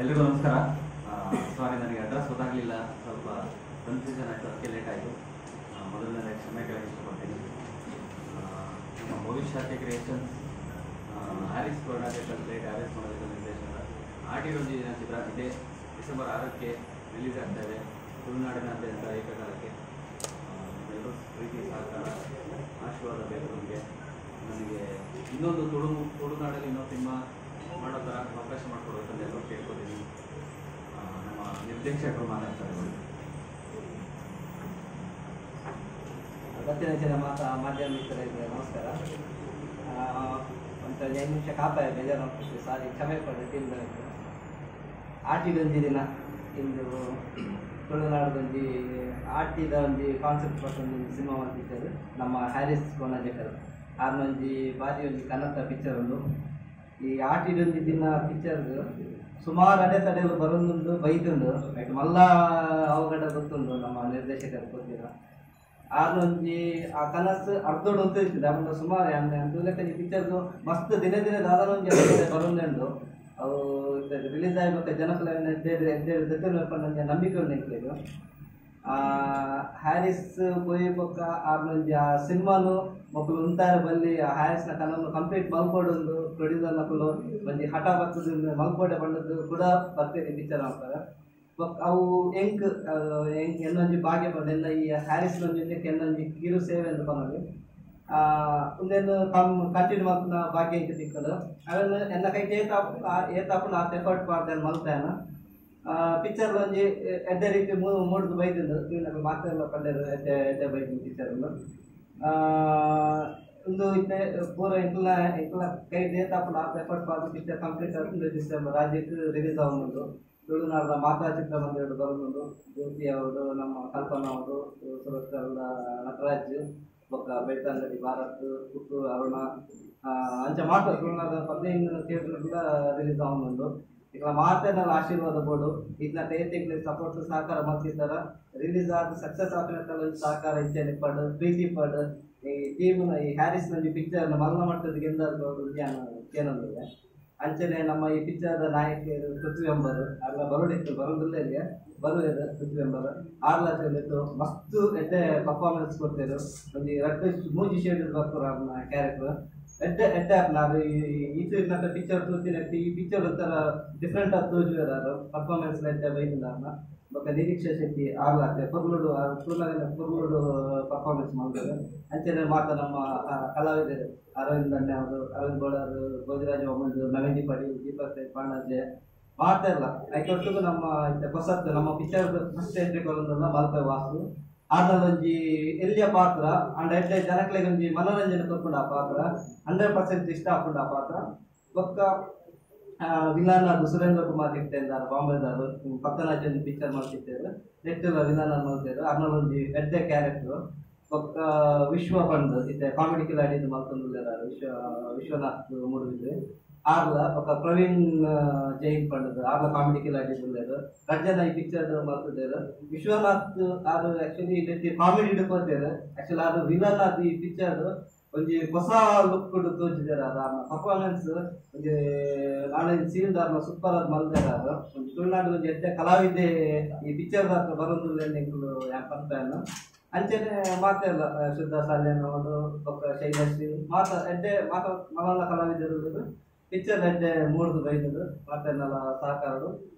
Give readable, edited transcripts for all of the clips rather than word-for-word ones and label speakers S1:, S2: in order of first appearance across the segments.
S1: ಎಲ್ರಿಗೂ ನಮಸ್ಕಾರ. ಸಾರಿ, ನನಗೆ ಅಡ್ರೆಸ್ ಗೊತ್ತಾಗಲಿಲ್ಲ, ಸ್ವಲ್ಪ ಕನ್ಫ್ಯೂಷನ್ ಆಯಿತು, ಅದಕ್ಕೆ ಲೇಟ್ ಆಯಿತು. ಮೊದಲನೇ ಕ್ಷಮೆ ಕೇಳಕ್ಕೆ ಇಷ್ಟಪಡ್ತೀನಿ. ನಮ್ಮ ಭವಿಷ್ಯಕ್ಕೆ ಕ್ರಿಯೇಷನ್ಸ್ ಹ್ಯಾರಿಸ್ ಕೊರ್ನಾಟಕಲ್ ಲೇಟ್ ಹ್ಯಾರಿಸ್ ಮಾಡೋದಕ್ಕೆ ನಿರ್ದೇಶನ ಆಟಿಡೊಂದು ದಿನ ಚಿತ್ರ ಇದೇ ಡಿಸೆಂಬರ್ 6ಕ್ಕೆ ರಿಲೀಸ್ ಆಗ್ತಾ ಇದೆ ತುಳುನಾಡಿನಾದ್ಯಂತ ಏಕಕಾಲಕ್ಕೆ. ನಿಮ್ಮೆಲ್ಲರೂ ಪ್ರೀತಿ, ಸಹಕಾರ, ಆಶೀರ್ವಾದ ಬೇಕು ನಮಗೆ. ನನಗೆ ಇನ್ನೊಂದು ತುಳುನಾಡಲ್ಲಿ ಇನ್ನೊಂದು ಸಿನಿಮಾ ಮಾಡೋ ಥರ ಅವಕಾಶ ಮಾಡಿಕೊಡ್ಬೇಕಂತ ಎಲ್ಲರೂ ಕೇಳ್ಕೊತೀನಿ. ನಮ್ಮ ನಿರ್ದೇಶಕರು ಮಾತಾಡ್ತಾರೆ.
S2: ದಕ್ಷಿಣ ಮಾತಾ ಮಾಧ್ಯಮ ಮಿತ್ರರಿಗೆ ನಮಸ್ಕಾರ. ಒಂದು 5 ನಿಮಿಷ ಕಾಪಾಯ ಬೇಜಾರು ಮಾಡ್ಕೊತೀವಿ, ಸಾರಿ, ಕ್ಷಮೆ ಪಡೆ ಟೀಮ್. ಆಟಿದೊಂದು ದಿನ ಇಂದು ತುಳುನಾಡದೊಂದು ಆಟಿದ ಒಂಜಿ ಕಾನ್ಸೆಪ್ಟ್ ಪತ್ತೊಂದು ಸಿನಿಮಾ ಪಿಕ್ಚರ್ ನಮ್ಮ ಹ್ಯಾರಿಸ್ ಕೊಣಾಜೆಕರ್ ಆರ್ನೊಂಜಿ ಬಾರಿ ಒಂಜಿ ಕನ್ನಡ ಪಿಕ್ಚರ್ ಉಂಡು. ಈ ಆಟಿದೊಂದು ದಿನ ಪಿಕ್ಚರ್ ಸುಮಾರು ಅಡೆತಡೆಗಳು ಬರೋದುಂಡು ಬೈದುಂಡು ಮಲ್ಲ ಅವಘಡ ಗೊತ್ತುಂಡು ನಮ್ಮ ನಿರ್ದೇಶಕರು ಗೊತ್ತಿಲ್ಲ. ಆರ್ನೊಂಜಿ ಆ ಕನಸು ಅರ್ಧೋಡು ಅಂತ ಇರ್ತದೆ. ಆಮೇಲೆ ಸುಮಾರು ಲೆಕ್ಕ ಪಿಕ್ಚರ್ದು ಮಸ್ತ್ ದಿನ ದಿನ ದಾದನೊಂಜಿ ಅಡೆತಡೆ ಬರೋದುಂಡು. ಅವು ರಿಲೀಸ್ ಆಗಬೇಕು ಜನಕುಲ ಎದ್ದೆ ನಂಬಿಕೆ ಉಂಡು ಎಂಕ್ಲೆಗ್. ಹ್ಯಾರಿಸ್ ಪೋಯಿ ಬೊಕ್ಕ ಆರ್ನೊಂಜಿ ಆ ಸಿನಿಮಾನು ಮೊಕ್ಕಲು ಉಂತಾರೆ ಬಲ್ಲಿ ಆ ಹ್ಯಾರಿಸ್ನ ಕನನ್ನು ಕಂಪ್ಲೀಟ್ ಮಲ್ಕೊಡೊಂದು ಪ್ರೊಡ್ಯೂಸರ್ ನಕುಲು ಒಂಜಿ ಹಠ ಬರ್ತದೆ ಮಲ್ಕೋಡೆ ಪಂಡದ್ದು ಕೂಡ ಬರ್ತದೆ ಪಿಕ್ಚರ್ ಮಾಡ್ತಾರೆ. ಬೊಕ್ಕ ಅವು ಎಂಕ್ ಎನ್ನೊಂಜಿ ಭಾಗ್ಯ ಪಂಡ ಎನ್ನ ಈ ಹ್ಯಾರಿಸ್ ಒಂಜಿ ಎನ್ನೊಂಜಿ ಕಿರು ಸೇವೆ ಅಂತ ಪನೊಲಿ ಉಂದೆನ್ ಕಂಟಿನ್ಯೂ ಮಲ್ಪುನ ಭಾಗ್ಯ ಎಂಕ್ ತಿಕ್ಕುಂಡು. ಅವೆನ್ ಎನ್ನ ಕೈಟ್ ಏತಾಪುಂಡು ಆತ್ ಎಫರ್ಟ್ ಪಾಡ್ದೆ ಮಲ್ತೇನ. ಪಿಕ್ಚರ್ ಒಂಜಿ ಎಡ್ಡೆ ರೀತಿ ಮೂಡ್ದು ಬೈದುಂಡು ತೂಯಿನಕುಲು ಮಾತೆರ್ಲ ಪಂಡೆರ್ ಎಡ್ಡೆ ಎಡ್ಡೆ ಬೈದುಂಡು ಪಿಕ್ಚರ್. ಉಂದು ಇತ್ತೆ ಪೂರ ಎಂಕಲ್ನ ಎಂಕಲ್ನ ಕೈಟ್ ಏತಾಪುಂಡು ಆತ್ ಎಫರ್ಟ್ ಪಾಡ್ದು ಪಿಕ್ಚರ್ ಕಂಪ್ಲೀಟ್ ಆತುಂಡು. ಡಿಸೆಂಬರ್ ರಾಜ್ಯಕ್ಕೆ ರಿಲೀಸ್ ಆವೊಂದುಂಡು. ತುಳುನಾಡದ ಮಾತಾ ಚಿತ್ರಮಂದಿರಡು ಬರೋದುಂಡು. ಜ್ಯೋತಿ ಅವರು, ನಮ್ಮ ಕಲ್ಪನಾ ಅವರು, ಸುರತ್ಕಲ್ದ ನಟರಾಜ್, ಬೊಕ್ಕ ಬೆಳ್ತಂಗಡಿ ಭಾರತ್, ಪುತ್ತೂರು ಅರುಣ ಅಂಚ ಮಾತ ತುಳುನಾಡ 15 ಥಿಯೇಟರ್ಲ ರಿಲೀಸ್ ಆವೊಂದುಂಡು. ಈಗ ಮಾತೆಲ್ಲ ಆಶೀರ್ವಾದ ಬೋಡು ಇದನ್ನ ತೇತಿಗ್ಲಿ ಸಪೋರ್ಟ್ ಸಹಕಾರ ಮಲ್ತಿದ್ದಾರ. ರಿಲೀಸ್ ಆದ ಸಕ್ಸಸ್ ಆಪಿನ ಸಹಕಾರ ಇಚ್ಛೆ ನಿಪ್ಪಡು ಪ್ರೀತಿ ಪಡು ಈ ಟೀಮ್ನ ಈ ಹ್ಯಾರಿಸ್ ಒಂಜಿ ಪಿಕ್ಚರ್ ಮಲ್ಲ ಮಟ್ಟದ ಗೆಂದಾದ ಕೇನೊಂದಿದೆ. ಅಂಚನೆ ನಮ್ಮ ಈ ಪಿಕ್ಚರ್ದ ನಾಯಕಿಯರು ಪೃಥ್ವಿ ಅಂಬರ್ ಅಲ್ಲ ಬರೋಡಿತ್ತು ಬರೋದಿಲ್ಲ ಇಲ್ಲಿ ಬರುವುದು ಪೃಥ್ವಿ ಅಂಬರ್ ಆರ್ಲ ಚೊಲಿತ್ತು ಮಸ್ತ್ ಎಡ್ಡೆ ಪರ್ಫಾರ್ಮೆನ್ಸ್ ಕೊಡ್ತೇರು. ಒಂಜಿ ರಡ್ಡ್ ಮೂಜಿ ಶೇಡ್ ಬರ್ಪುರ ಅವ್ನ ಕ್ಯಾರೆಕ್ಟರ್ ಎಡ್ಡೆ ಎಡ್ಡೆ ಆಪ್ನ ಈತು ಇರ್ನಕ ಪಿಕ್ಚರ್ ತೂತಿನ ಈ ಪಿಕ್ಚರ್ ಒಂಥರ ಡಿಫ್ರೆಂಟ್ ಆಗಿ ತೋಜುವೆರ್ ಪರ್ಫಾರ್ಮೆನ್ಸ್ ಎಡ್ಡೆ ಬೈದಿಲ್ಲ ಅವ್ನ. ಬೊಕ್ಕ ನಿರೀಕ್ಷಾ ಶೆಟ್ಟಿ ಆರ್ಲಾತೆ ಪೊರ್ಲುಡು ತೂನಗನೆ ಪೊರ್ಲುಡು ಪರ್ಫಾರ್ಮೆನ್ಸ್ ಮಲ್ದೆರ್. ಅಂಚನೆ ಮಾತ ನಮ್ಮ ಕಲಾವಿದರು ಅರವಿಂದ್ ಅಣ್ಣೆ ಅವರು, ಅರವಿಂದ್ ಗೌಡರು, ಭೋಜರಾಜ ಒಮ್ಮಂಡು, ನವೀನ್ ಪಡಿ, ದೀಪಕ್ ಪಾಂಡಾಜೆ ಮಾತೆಲ್ಲ ಐಕೊಟ್ಟುಗು ನಮ್ಮ ಇತ್ತೆ ಹೊಸತ್ತು ನಮ್ಮ picture first entry ಕೊರೊಂದುಲ್ಲ ಮಲ್ಪೆ ವಾಸು ಆರ್ನಲೊಂಜಿ ಎಲ್ಲಿಯ ಪಾತ್ರ ಅಂಡ್ ಎಡ್ಡೆ ಜನಕ್ಲೆಗ್ ಒಂಜಿ ಮನೋರಂಜನೆ ಕೊರ್ಪುಂಡು ಆ ಪಾತ್ರ 100% ಇಷ್ಟ ಆಪುಂಡು ಆ ಪಾತ್ರ. ಬೊಕ್ಕ ವಿಲನ್ ಅದು ಸುರೇಂದ್ರ ಕುಮಾರ್ ಹೆಗ್ಡೆಂದಾರ್ ಬಾಂಬೆದಾರು ಪತ್ತನಾಜ್ ಒಂಜಿ ಪಿಕ್ಚರ್ ಮಲ್ತಿತ್ತೆರ್ ನೆಟ್ಟುಲ ವಿಲನ್ ಮಲ್ತೆರ್ ಅರ್ನಲೊಂಜಿ ಎಡ್ಡೆ ಕ್ಯಾರೆಕ್ಟರ್. ಬೊಕ್ಕ ವಿಶ್ವ ಪಂದ್ ಇತ್ತೆ ಕಾಮಿಡಿ ಕಿಲಾಡಿ ಮಲ್ತೊಂದುಲ್ಲೆರ್ ವಿಶ್ವನಾಥ್ ಮೂಡುಬಿದ್ರೆ ಆರ್ಲ. ಬೊಕ್ಕ ಪ್ರವೀಣ್ ಜೈನ್ ಪಂಡದ್ ಆರ್ಲ ಕಾಮಿಡಿ ಕಿಲಾಡಿ ಉಲ್ಲೆರ್. ರಡ್ಡ್ ಜನ ಈ ಪಿಕ್ಚರ್ ಮಲ್ತುದೆರ್. ವಿಶ್ವನಾಥ್ ಆರ್ ಆಕ್ಚುಲಿ ನೆಟ್ಟ್ ಕಾಮಿಡಿ ಪೋತೆರ್. ಆಕ್ಚುಲಿ ಆರ್ ವಿಲನ್ ಆದ್ ಈ ಪಿಕ್ಚರ್ ಒಂಜಿ ಹೊಸ ಲುಕ್ ತೋಜಿದೆರ್. ಆರ್ನ ಪರ್ಫಾರ್ಮೆನ್ಸ್ ಒಂಜಿ ನಾಳೆ ಸೀನ್ ಆರ್ನ ಸೂಪರ್ ಆದ್ ಮಲ್ದೆರ್. ಆರ್ ಒಂಜಿ ತುಳುನಾಡು ಒಂಜಿ ಎಡ್ಡೆ ಕಲಾವಿದೆ ಈ ಪಿಕ್ಚರ್ ದಾತ್ರ ಬರೋದುಲ್ಲೆ ಎಂಕುಲು ಯಾನ್ ಪನ್ಪೆನ್. ಅಂಚನೆ ಮಾತೆಲ್ಲ ಶುದ್ಧ ಸಾಲ್ಯಾನ್ ಅವರು, ಬೊಕ್ಕ ಶೈಲಶ್ರೀ ಮಾತ ಎಡ್ಡೆ ಮಾತ ಮಲ್ಲ ಕಲಾವಿದರು ಪಿಕ್ಚರ್ ಎಡ್ಡೆ ಮೂಡ್ದು ಬೈದುಂಡು ಮಾತೆರ್ನಲ ಸಹಕಾರಡು.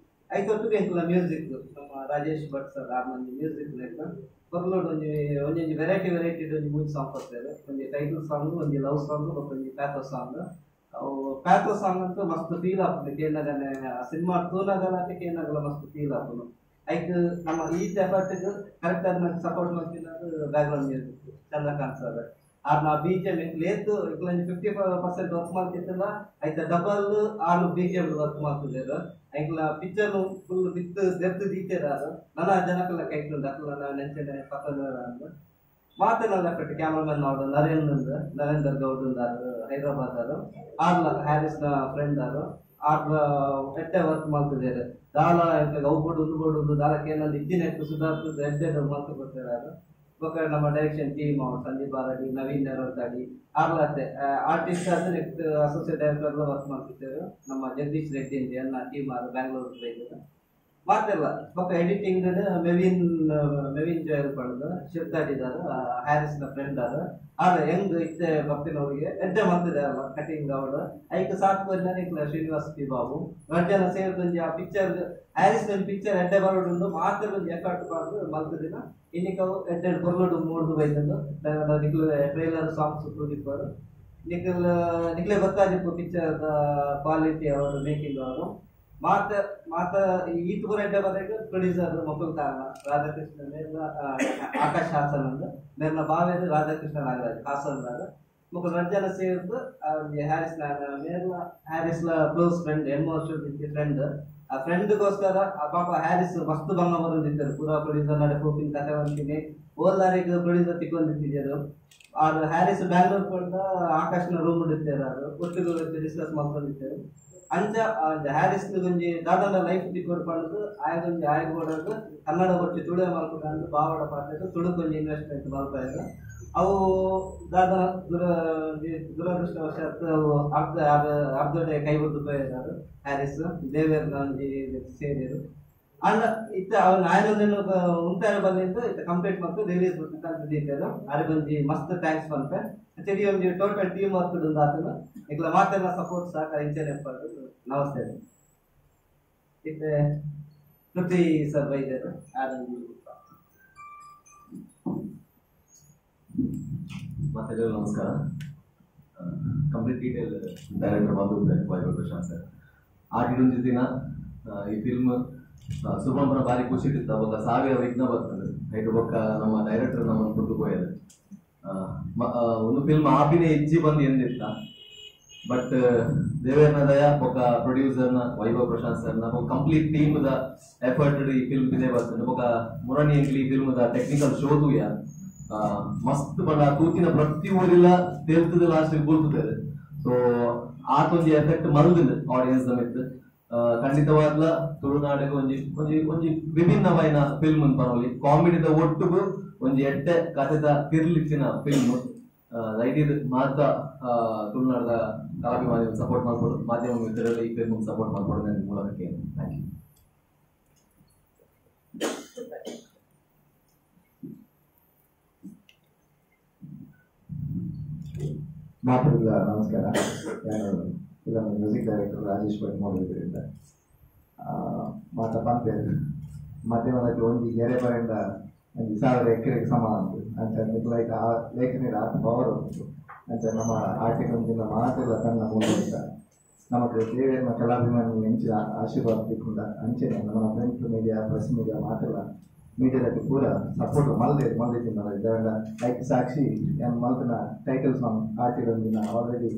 S2: ಐತೊಟ್ಟುಗು ಎಂಕುಲ ಮ್ಯೂಸಿಕ್ ನಮ್ಮ ರಾಜೇಶ್ ಭಟ್ ಸರ್ ಆರ್ನೊಂಜಿ ಮ್ಯೂಸಿಕ್ ನೆಟ್ಟ್ ಪೊರ್ಲುಡು ಒಂಜಿ ಒಂಜೊಂಜಿ ವೆರೈಟಿ ವೆರೈಟಿ ಒಂಜಿ ಮೂಜಿ ಸಾಂಗ್ ಕೊರ್ಪೆರ್. ಒಂಜಿ ಟೈಟಲ್ ಸಾಂಗ್, ಒಂಜಿ ಲವ್ ಸಾಂಗ್, ಬೊಕ್ಕ ಒಂಜಿ ಪ್ಯಾಥೋ ಸಾಂಗ್. ಅವು ಪ್ಯಾಥೋ ಸಾಂಗ್ ಅಂತೂ ಮಸ್ತ್ ಫೀಲ್ ಆಪುಂಡು ಕೇನ್ನಗನೆ ಆ ಸಿನಿಮಾ ತೂನಗಲ ಕೇನ್ನಗಲ ಮಸ್ತ್ ಫೀಲ್ ಆಪುಂಡು. ಐಕ್ ನಮ್ಮ ಈ ಎಫರ್ಟ್ ಕರೆಕ್ಟ್ ಆದ್ ಸಪೋರ್ಟ್ ಮಲ್ತಿನದು background music Chandrakant sir ಆರ್ನ ಬಿಜಿಎಂ ಲೇತ್ ಎಂಕುಲೊಂಜಿ 50% ವರ್ಕ್ ಮಲ್ತಿತ್ತುಂಡ ಐತ ಡಬಲ್ ಆರ್ ಬಿಜಿಎಂ ವರ್ಕ್ ಮಲ್ತುದೆರ್. ಎಂಕುಲ ಪಿಕ್ಚರ್ ಫುಲ್ ಬಿತ್ತ್ ದೆರ್ತ್ ದೀತೆರ್ ಆರ್ ನನ ಜನಕುಲ ಕೈಟುಂಡು ಅಕುಲ ನೆಂಚನೆ ಪತ್ತೊಂದು ಅಂದ್ ಮಾತೆರ್ನಲ ಎಫೆಕ್ಟ್. ಕ್ಯಾಮರಾಮನ್ ಆವಡ್ ನರೇಂದರ್ ಗೌಡ್ ಉಂದಾರ್ ಹೈದರಾಬಾದ್ ಆರ್ ಆರ್ಲ ಹ್ಯಾರಿಸ್ ನ ಫ್ರೆಂಡ್ ಆರ್ ಆರ್ಲ ಎಡ್ಡೆ ವರ್ಕ್ ಮಲ್ತುದೆರ್. ದಾಲ ಎಂಕ್ಲೆಗ್ ಅವು ಬೋಡು ಉಂದು ಬೋಡು ಉಂದು ದಾಲ ಕೇನಂದ್ ಇತ್ತಿನೆಕ್ಕ್ ಸುಧಾರ್ತ್ ಎಡ್ಡೆ ಮಲ್ತ್ ಕೊರ್ತೆರ್ ಆರ್. ಬೊಕ್ಕ ನಮ್ಮ ಡೈರೆಕ್ಷನ್ ಟೀಮ್ ಅವರು ಸಂದೀಪ್ ಬಾರಡಿ, ನವೀನ್ ನೆರವತಾಡಿ ಆರ್ಲಾತೆ ಆರ್ಟಿಸ್ಟ್ ಆದ ನೆಕ್ಸ್ಟ್ ಅಸೋಸಿಯೇಟ್ ಡೈರೆಕ್ಟರ್ ವರ್ಕ್ ಮಾಡ್ತಿದ್ದೇವೆ. ನಮ್ಮ ಜಗದೀಶ್ ರೆಡ್ಡಿ ಅಂತ ಎನ್ನ ಟೀಮ್ ಆರು ಬ್ಯಾಂಗ್ಳೂರ್ ಬೈದರು ಮಾತೆಲ್ಲ. ಬೊಕ್ಕ ಎಡಿಟಿಂಗ್ ಮೆವಿನ್ ಮೆವಿನ್ ಜೋಯಲ್ ಪಡೆದು ಶಿವದಾಡಿದಾರು, ಹ್ಯಾರಿಸ್ನ ಫ್ರೆಂಡ್ ಆರು ಆದ್ರೆ ಹೆಂಗ್ ಇತ್ತೆ ಬರ್ತಿನವ್ರಿಗೆ ಎಡ್ಡೆ ಮಾಡ್ತಿದೆ ಅಲ್ಲ ಕಟಿಂಗ್ ಅವಳು ಐಕ್ ಸಾಕು ಶ್ರೀನಿವಾಸ್ ಪಿ ಬಾಬು ರಡ್ಜನ ಸೇರಿದಂಜಿ ಆ ಪಿಕ್ಚರ್ ಹ್ಯಾರಿಸ್ ಪಿಕ್ಚರ್ ಎಡ್ಡೆ ಬರೋಡು ಮಾತ್ರ ಒಂಜಿ ಎಫರ್ಟ್ ಬಾರ್ದು ಮಲ್ತದಿನ ಇನ್ನಿಕವು ಎಡ್ಡೆ ಕೊರ್ಲುಡು ಮೂಡ್ದು ಬೈದಂದು ನಿಕ್ಲು ಟ್ರೈಲರ್ ಸಾಂಗ್ಸ್ ತೂದಿಪ್ಪರು ನಿಕ್ಲ್ ನಿಕ್ಲೆ ಗೊತ್ತಾದಿಪ್ಪು ಪಿಕ್ಚರ್ ಕ್ವಾಲಿಟಿ ಅವರು ಮೇಕಿಂಗ್ ಅವರು ಮಾತ ಮಾತ ಈತ ಪೂರ ಎಡ್ಡೆ ಬರಕ್ಕೆ ಪ್ರೊಡ್ಯೂಸರ್ ಮೊಕುಲ್ ಕಾರಣ ರಾಧಾಕೃಷ್ಣ ಮೇರ್ನ ಆಕಾಶ್ ಹಾಸನ್ ಅಂದ್ ಮೇರ್ನ ಬಾವೇರು ರಾಧಾಕೃಷ್ಣ ನಾಗರಾಜ್ ಹಾಸನ್ ಮೊಕುಲ್ ರಡ್ಜನ ಸೇರ್ದು ಹ್ಯಾರಿಸ್ ಮೇರ್ನ ಹ್ಯಾರಿಸ್ಲ ಕ್ಲೋಸ್ ಫ್ರೆಂಡ್ ಎನ್ ವರ್ಷ ಫ್ರೆಂಡ್. ಆ ಫ್ರೆಂಡ್ಗೋಸ್ಕರ ಆ ಪಾಪ ಹ್ಯಾರಿಸ್ ಮಸ್ತ್ ಭಂಗ ಬರೋದಿದ್ದರು ಪೂರಾ ಪ್ರೊಡ್ಯೂಸರ್ ನಡೆ ಹೋಪಿನ ಕತೆ ಅಂತೀನಿ ಓಲ್ದಾರಿಗೆ ಪ್ರೊಡ್ಯೂಸರ್ ತಿಕ್ಕೊಂಡಿದ್ದರು. ಆರು ಹ್ಯಾರಿಸ್ ಬ್ಯಾಂಗ್ಳೂರ್ ಕೊಂಡ ಆಕಾಶ್ನ ರೂಮ್ ಇಡ್ತಾರೆ ಅದು ಒಟ್ಟಿಗೆ ಡಿಸ್ಕಸ್ ಮಾಡ್ಕೊಂಡಿದ್ದಾರೆ. ಅಂಚ ಹ್ಯಾರಿಸ್ ಒಂಜಿ ದಾದಾನ ಲೈಫ್ ತಿಕ್ಕೊಡು ಪಂಡ್ದು ಆಯಗೊಂಜಿ ಆಯಗೋಡದು ಕನ್ನಡ ಬೊಚ್ಚಿ ತುಳು ಮಲ್ಪುಂಡು ಬಾವಡ ಪಾತ್ರೆ ತುಳುಕೊಂಜಿ ಇನ್ವೆಸ್ಟ್ಮೆಂಟ್ ಮಲ್ಪಾಯರು. ಅವು ದಾದನ ದುರದೃಷ್ಟವಶಾತ್ ಅವು ಅರ್ಧ ಅರ್ಧಡೆ ಕೈ ಬಿದ್ದು ಪೋಯೆರ್ ಹ್ಯಾರಿಸ್ ದೇವೇರ್ನ ಒಂಜಿ ಸೇರಿರು. ಅಂಡ ಇತ್ತ ಅವನ ಆಯನೊಂದಿನ ಉಂತಾರ ಬಂದಿದ್ದು ಇತ್ತ ಕಂಪ್ಲೀಟ್ ಮತ್ತು ರಿಲೀಸ್ ಕಲ್ತಿದ್ದರು. ಅರೆ ಒಂಜಿ ಮಸ್ತ್ thanks ಪನ್ಪೆ ಅಂಚೆ ಒಂಜಿ ಟೋಟಲ್ ಟೀಮ್ ವರ್ಕ್ ಉಂದು ಆತನ ನಿಕ್ಲ ಮಾತೆಲ್ಲ ಸಪೋರ್ಟ್ ಸಹಕಾರ ಇಂಚನೆ ಪಂಡ್ದು ನಮಸ್ತೆ. ಇತ್ತೆ ಪೃಥ್ವಿ ಸರ್ ಬೈದರು ಆರೊಂಜಿ
S3: ಮಾತೆಲ್ಲರಿಗೂ ನಮಸ್ಕಾರ. ಕಂಪ್ಲೀಟ್ ಡೀಟೇಲ್ ಡೈರೆಕ್ಟರ್ ಬಂದು ವೈಭವ್ ಪ್ರಶಾಂತ್ ಸರ್ ಆಟಿಡೊಂಜಿ ದಿನ ಈ ಫಿಲ್ಮ್ ಸುಬ್ಬಂಬನ ಭಾರಿ ಖುಷಿ ಇತ್ತು. ಬೊಕ್ಕ ಸಾವಿರ ವಿಘ್ನ ಬರ್ತದೆ ಐಟು ಬೊಕ್ಕ ನಮ್ಮ ಡೈರೆಕ್ಟರ್ ನಮ್ಮನ್ನು ಕುಡ್ದು ಪೋಯೆರ್. ಒಂದು ಫಿಲ್ಮ್ ಆಪಿನೇ ಇಜ್ಜಿ ಬಂದು ಎಂದಿತ್ತ ಬಟ್ ದೇವೇರ್ನ ದಯ ಬೊಕ್ಕ ಪ್ರೊಡ್ಯೂಸರ್ನ ವೈಭವ್ ಪ್ರಶಾಂತ್ ಸರ್ನ ಬೊಕ್ಕ ಕಂಪ್ಲೀಟ್ ಟೀಮ್ the effort ಈ ಫಿಲ್ಮ್ ಇದೇ ಬರ್ತದೆ. ಬೊಕ್ಕ ಮುರಣಿ ಎಂಕ್ಲಿ ಫಿಲ್ಮ್ the technical show ತೂಯ ಮಸ್ತ್ ಬಣ್ಣ ತೂತಿನ ಪ್ರತಿ ಊರಿಲ್ಲ ತೇಲ್ತದ ಲಾಸ್ಟ್ ಬೂಲ್ತದೆ. ಸೊ ಆತೊಂಜಿ ಎಫೆಕ್ಟ್ ಮಲ್ದಿಲ್ಲ ಆಡಿಯನ್ಸ್ ದ ಮಿತ್ತ್. ಖಂಡಿತವಾದ್ಲ ತುಳುನಾಡಿಗೆ ಒಂಜಿ ಒಂಜಿ ಒಂಜಿ ವಿಭಿನ್ನವಾಯಿನ ಫಿಲ್ಮ್ ಪನೊಲಿ ಕಾಮಿಡಿದ ಒಟ್ಟುಗು ಒಂಜಿ ಎಡ್ಡೆ ಕಥೆದ ತಿರ್ಲಿಚ್ಚಿನ ಫಿಲ್ಮ್. ದಯವಿಟ್ಟು ಮಾತ್ರ ತುಳುನಾಡದ ಕಲಾಭಿಮಾನಿಗಳು ಸಪೋರ್ಟ್ ಮಾಡ್ಕೊಡು, ಮಾಧ್ಯಮ ಮಿತ್ರರು ಈ ಫಿಲ್ಮ್ ಸಪೋರ್ಟ್ ಮಾಡ್ಕೊಡು ನನ್ನ ಮೂಲಕ. Thank you.
S4: ಮಾತೃ ನಮಸ್ಕಾರ. ನಾನು ಇಲ್ಲ ಮ್ಯೂಸಿಕ್ ಡೈರೆಕ್ಟರ್ ರಾಜೇಶ್ ಭಟ್ ಮೂಡುಬಿದ್ರಿಂದ ಮಾತ ಪಂಪೇರು ಮಾಧ್ಯಮದಲ್ಲಿ ಒಂಜಿ ಗೆರೆ ಬರಂಡ ಒಂಜಿ 1000 ಎಕರೆಗೆ ಸಮ ಅಂತ ಅಂಚ ಲೈಕ್ ಆ ಲೇಖನಿಗೆ ಆತ ಪವರ್ ಉಂಟು. ಅಂಚ ನಮ್ಮ ಆಟಿಗೊಂದಿನ ಮಾತೆಲ್ಲ ತನ್ನ ಮೂಲಕ ನಮಗೆ ದೇವೇರ್ನ ಕಲಾಭಿಮಾನಿ ಎಂಚಿನ ಆಶೀರ್ವಾದ ತಿಕ್ಕೊಂಡ ಅಂಚೆನೆ ನಮ್ಮ ಪ್ರಿಂಟ್ ಮೀಡಿಯಾ ಪ್ರೆಸ್ ಮೀಡಿಯಾ ಮಾತೆಲ್ಲ ಮೀಡಿಯಾದಲ್ಲಿ ಪೂರ ಸಪೋರ್ಟ್ ಮಲ್ದೆ ಮಲ್ದಿದ್ದೀನಿ. ಇದರಿಂದ ಲೈಕ್ ಸಾಕ್ಷಿ ಏನು ಮಲ್ತಿನ ಟೈಟಲ್ ಸಾಂಗ್ ಆಟಿಗೊಂದಿನ ಆಲ್ರೆಡಿ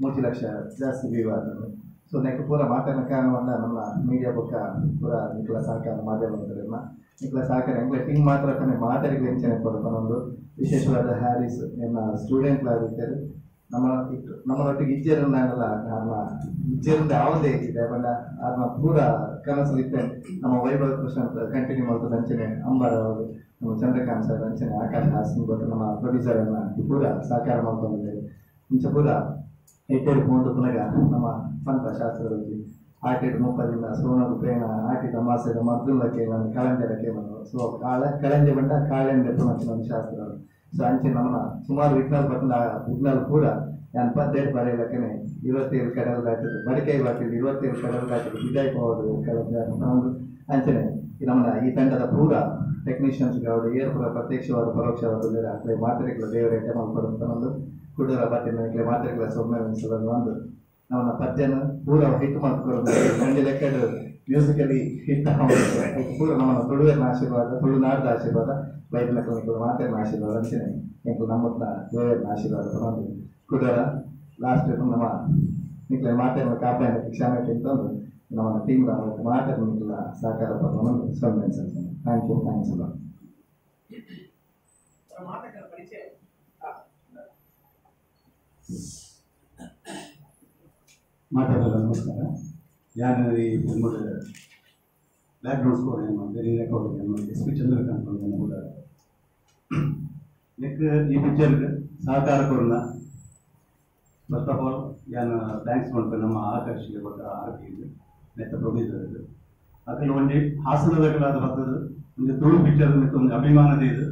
S4: 3 ಲಕ್ಷ ಜಾಸ್ತಿ ವ್ಯೂ ಆದನು. ಸೊ ನೆಕ್ ಪೂರ ಮಾತಾಡಿನ ಕಾರಣವನ್ನ ನಮ್ಮ ಮೀಡಿಯಾ ಬೊಕ್ಕ ಪೂರ ನಿಕ್ಲ ಸಹಕಾರ ಮಾಧ್ಯಮದಲ್ಲ ನಿಕ್ಲ ಸಹಕಾರ ಎಂಗ್ಲ ಟೀಮ್ ಮಾತ್ರ ಮಾತಾಡಿಗೆ ಎಂಚನೆ ಕೊಡಪನೊಂದು ವಿಶೇಷವಾದ ಹ್ಯಾರಿಸ್ ಎನ್ನ ಸ್ಟೂಡೆಂಟ್ಲಾಗಿದ್ದಾರೆ. ನಮ್ಮ ನಮ್ಮೊಟ್ಟಿಗೆ ಇಜ್ಜೇರನ್ನಾಗಲ್ಲ ನಮ್ಮ ಇಜ್ಜೇರಿಂದ ಯಾವುದೇ ಇದೆ ಬಣ್ಣ ಅದನ್ನ ಪೂರ ಕನಸಲ್ಲಿತ್ತೆ ನಮ್ಮ ವೈಭವ್ ಪ್ರಶಾಂತ್ ಕಂಟಿನ್ಯೂ ಮಾಡ್ತದೆ. ಅಂಚನೆ ಅಂಬಾರ್ ಅವರು, ನಮ್ಮ ಚಂದ್ರಕಾಂತ್ ಸರ್, ಅಂಚನೆ ಆಕಾಶ್ ಹಾಸನ್ ಗೊತ್ತು ನಮ್ಮ ಪ್ರೊಡ್ಯೂಸರ್ ಅನ್ನ ಪೂರ ಸಹಕಾರ ಮಾಡ್ಕೊಂಡಿದ್ದಾರೆ. ಇಂಚ ಪೂರ ಎಟ್ಟೇರು ಪೋಂದು ಪುನಗ ನಮ್ಮ ಪಂತ ಶಾಸ್ತ್ರದಲ್ಲಿ ಆಟೆಡ್ ಮುಪ್ಪದಿಂದ ಸೋನಗು ಪೇಣ ಆಟಿದ ಮಾಸದ ಮದ್ದುಲ್ಲ ಕೇಳನು ಕಳಂಜರ ಕೇಳನು. ಸೊ ಕಾಳ ಕಳಂಜೆ ಬಂಡ ಕಾಳೆಂದೆ ಪುನಃ ಶಾಸ್ತ್ರ. ಸೊ ಅಂಚೆ ನಮ್ಮನ ಸುಮಾರು ವಿಘ್ನಾಲ್ ಬರ್ತದೆ. ಆ ವಿಘ್ನಾಲ್ ಕೂಡ ನಾನು ಪದ್ದೇಡು ಬರೆಯಲಕ್ಕನೆ 27 ಕಡಲ್ ದಾಟಿದ್ದು ಬಡಿಕೈ ಬಾಟಿದ್ದು 27 ಕಡಲ್ ದಾಟಿದ್ದು ಬಿದಾಯಿ ಹೋಗೋದು ಕಳಂಜ ಅಂಚನೆ ನಮ್ಮನ ಈ ತಂಡದ ಪೂರ ಟೆಕ್ನಿಷಿಯನ್ಸ್ ಅವರು ಏರ್ ಪೂರ ಪ್ರತ್ಯಕ್ಷವಾದ ಪರೋಕ್ಷವಾದ ಅಕ್ಲೆ ಮಾತ್ರೆಗಳ ದೇವರ ಎಡ್ಡೆ ಮಲ್ಪಡು ಒಂದು ಕುಡೂರ ಬಟ್ಟಿನ ಮಾತ್ರೆಗಳ ಸೊಮ್ಮೆ ಒಂದು ನಮ್ಮನ್ನ ಪದ್ಯನ ಪೂರ ಹಿಟ್ ಮಾಡ್ಕೊಂಡು ಗಂಡಿ ಲೆಕ್ಕಡು ಮ್ಯೂಸಿಕಲಿ ಹಿಟ್ ಪೂರ ನಮ್ಮನ್ನ ತುಳುವಿನ ಆಶೀರ್ವಾದ, ತುಳುನಾಡದ ಆಶೀರ್ವಾದ, ಬೈದಿನ ಮಾತೆನ ಆಶೀರ್ವಾದ ಅಂಚನೆ ಎಂಕ್ಲು ನಮ್ಮ ದೇವರನ್ನ ಆಶೀರ್ವಾದ ಒಂದು ಕುಡೂರ ಲಾಸ್ಟ್ ನಮ್ಮ ನಿಕ್ಲೆ ಮಾತೆನ ಕಾಪಾಡ ಕ್ಷಮೆ ಅಂತಂದು ನಮ್ಮ ಟೀಮ್ ಮಾತಾಡ ನಿಕ್ಲ ಸಹಕಾರ ಸೊಮ್ಮೆ. Thank you, thanks ಅಲ್ಲ.
S5: ಮಾತಾಡೋಲ್ಲ ನಮಸ್ಕಾರ. ಯಾರು ಈ ಫಿಲ್ಮದ ಬ್ಯಾಕ್ಗ್ರೌಂಡ್ ಸ್ಕೋರ್ ಏನು ಮಾಡಿದೆ, ರೆಕಾರ್ಡಿಂಗ್ ಏನು ಮಾಡಿದೆ, ಎಸ್ ಪಿ ಚಂದ್ರಕಾಂತ್ ಕೂಡ ನೆಕ್ ಈ ಪಿಕ್ಚರ್ ಸಹಕಾರ ಕೊರ್ನ ಫಸ್ಟ್ ಆಫ್ ಆಲ್ ಯಾನ್ thanks ಮಲ್ಪೆ ನಮ್ಮ ಆಕಾಶ್ಗೆ ಬೊಕ್ಕ ಆರ್ ಪಿ ನೆತ್ತ ಪ್ರೊಡ್ಯೂಸರ್ ಅಕಲ್ ಒಂಜಿ ಹಾಸನದಕಲಾದ ಬರ್ತದೆ ಒಂಜಿ ತುಳು ಪಿಕ್ಚರ್ ಮಿತ್ತ್ ಒಂಜಿ ಅಭಿಮಾನ ದೀದ್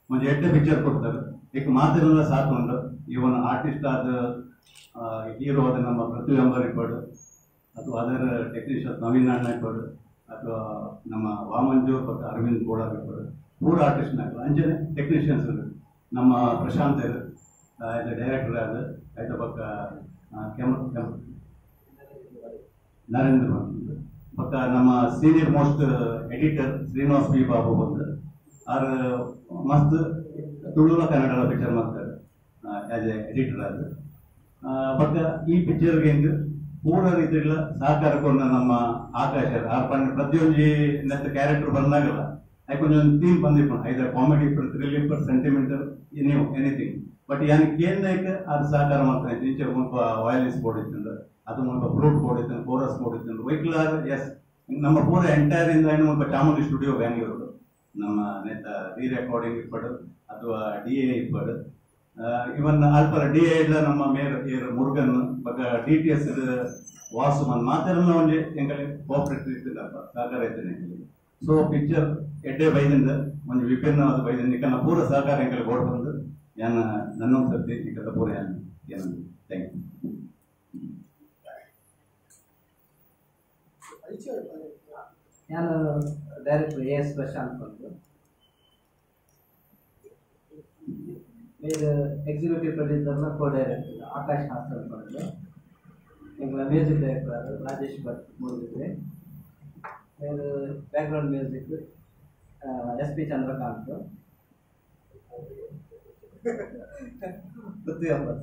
S5: ಒಂಜಿ ಎಡ್ಡೆ ಪಿಕ್ಚರ್ ಕೊಡ್ತಾರೆ. ಏಕ್ ಮಾತೆರ್ಲ ಸಾಥ್ ಉಂಡು. ಇವನ್ ಆರ್ಟಿಸ್ಟ್ ಆದ ಹೀರೋ ಆದ ನಮ್ಮ ಪೃಥ್ವಿ ಅಂಬಾರ್ ಇಪ್ಪಡು ಅಥವಾ ಅದರ್ ಟೆಕ್ನಿಷಿಯನ್ಸ್ ನವೀನ್ ಅಣ್ಣ ಇಪ್ಪಡು ಅಥವಾ ನಮ್ಮ ವಾಮಂಜು ಮತ್ತು ಅರವಿಂದ್ ಗೋಡಾರ್ ಇಪ್ಪಡು ಪೂರ ಆರ್ಟಿಸ್ಟ್ನಾಕಲು ಅಂಚನೆ ಟೆಕ್ನಿಷಿಯನ್ಸ್ ನಮ್ಮ ಪ್ರಶಾಂತ್ ಆಸ್ ಎ ಡೈರೆಕ್ಟರ್ ಆದ ಆಯ್ತ ಬೊಕ್ಕ ಕ್ಯಾಮ್ರಾ ನರೇಂದ್ರ ಬಂದು ಬೊಕ್ಕ ನಮ್ಮ senior most editor Srinivas B Babu ಬಂದು ಆರ್ ಮಸ್ತ್ ತುಳುಲ ಕನ್ನಡ ಪಿಕ್ಚರ್ ಮಾಡ್ತಾರೆ ಆಸ್ ಎ ಎಡಿಟರ್ ಆದ ಬೊಕ್ಕ ಈ ಪಿಕ್ಚರ್ಗೆ ಹಿಂಗೆ ಪೂರ ರೀತಿಗಳ ಸಹಕಾರ ಕೊರ್ನ ನಮ್ಮ ಆಕಾಶ ಆರ್ ಪಂಡ ಪ್ರತಿಯೊಂಜಿ ನೆತ್ತ ಕ್ಯಾರೆಕ್ಟರ್ ಬಂದಾಗಲ್ಲ ಐಕೊಂಜೊಂದು ಥೀಮ್ ಬಂದಿಪ್ಪುಂಡು ಐದರ್ ಕಾಮಿಡಿ ಇಪ್ಪಡು ಥ್ರಿಲ್ ಇಪ್ಪಡು ಸೆಂಟಿಮೆಂಟಲ್ ನೀವು ಎನಿಥಿಂಗ್ ಬಟ್ ಯಾನ್ ಕೇಂದ್ರಕ್ಕೆ ಅದು ಸಹಕಾರ ಮಾಡ್ತಾನೆ. ಇಂಚೆ ಮುಲ್ಪ ವಯಲಿಸ್ ಬೋರ್ಡ್ ಇತ್ತುಂಡು ಅದು ಮುಲ್ಪ ಫ್ಲೂಟ್ ಬೋರ್ಡ್ ಇತ್ತು ಕೋರಸ್ ಬೋರ್ಡ್ ಇತ್ತುಂಡು ವೈಕ್ಲಾರ್ ಎಸ್ ನಮ್ಮ ಪೂರ ಎಂಟೈರ್ ಇಂದ ಮುಲ್ಪ ಚಾಮುಂಡಿ ಸ್ಟುಡಿಯೋ ಬ್ಯಾಂಗ್ಳೂರು ನಮ್ಮ ನೆತ್ತ ರೀ ರೆಕಾರ್ಡಿಂಗ್ ಇಪ್ಪಡು ಅಥವಾ ಡಿ ಎ ಇಪ್ಪಡು ಇವನ್ ಅಲ್ಪರ ಡಿ ಎ ಇಲ್ಲ ನಮ್ಮ ಮೇರ್ ಏರ್ ಮುರುಗನ್ ಬೊಕ್ಕ ಡಿ ಟಿ ಎಸ್ ವಾಸು ಮನ್ ಮಾತೆಲ್ಲ ಒಂಜಿ ಎಂಕಲೆ ಕೋಆಪರೇಟಿವ್ ಇತ್ತಿಲ್ಲಪ್ಪ ಸಹಕಾರ ಇತ್ತೇನೆ ಎಂಕಲೆ. ಸೊ ಪಿಕ್ಚರ್ ಎಡ್ಡೆ ಬೈದಿಂದ ಒಂಜಿ ವಿಭಿನ್ನವಾದ ಬೈದಿಂದ ನಿಕಲ್ನ ಪೂರ ಸಹಕಾರ ಎಂಕಲೆ ಬೋರ್ಡ್ ಬಂದು ಯಾನ ನನ್ನೊಂದು ಸರ್ತಿ ನಿಕಲ್ನ ಪೂರ ಯಾನ್ ಏನಂದು thank you.
S2: ನಾನು ಡೈರೆಕ್ಟರ್ ಎ ಎಸ್ ಪ್ರಶಾಂತ್ ಬಂದು ಮೇಲ್ ಎಕ್ಸಿಕ್ಯೂಟಿವ್ ಪ್ರೊಡ್ಯೂಸರ್ನ ಕೋ ಡೈರೆಕ್ಟರ್ ಆಕಾಶ್ ಹಾಸನ್ ಬಂದು ಎಂಗಳ ಮ್ಯೂಸಿಕ್ ಡೈರೆಕ್ಟರ್ ರಾಜೇಶ್ ಭಟ್ ಮೂಡಿಬಿದ್ರೆ ಮೇಲ್ background music S P Chandrakant Prithvi Ambar.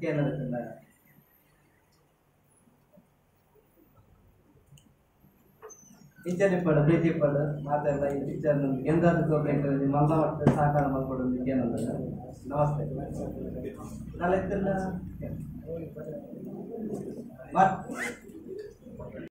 S2: ಕೇಂದ್ರ ಇಂಚನಿಪ್ಪಡು ಪ್ರೀತಿ ಪಡು ಮಾತೆಲ್ಲ ಈ ಪಿಕ್ಚರ್ ನಮ್ಗೆ ಎಂದಾದ್ರು ತೋರ್ಬೇಕು ಮಲ್ಲ ಮಟ್ಟ ಸಹಕಾರ ಮಲ್ಪಡು ಏನಂದ್ರೆ ನಮಸ್ತೆ. ನಾಳೆ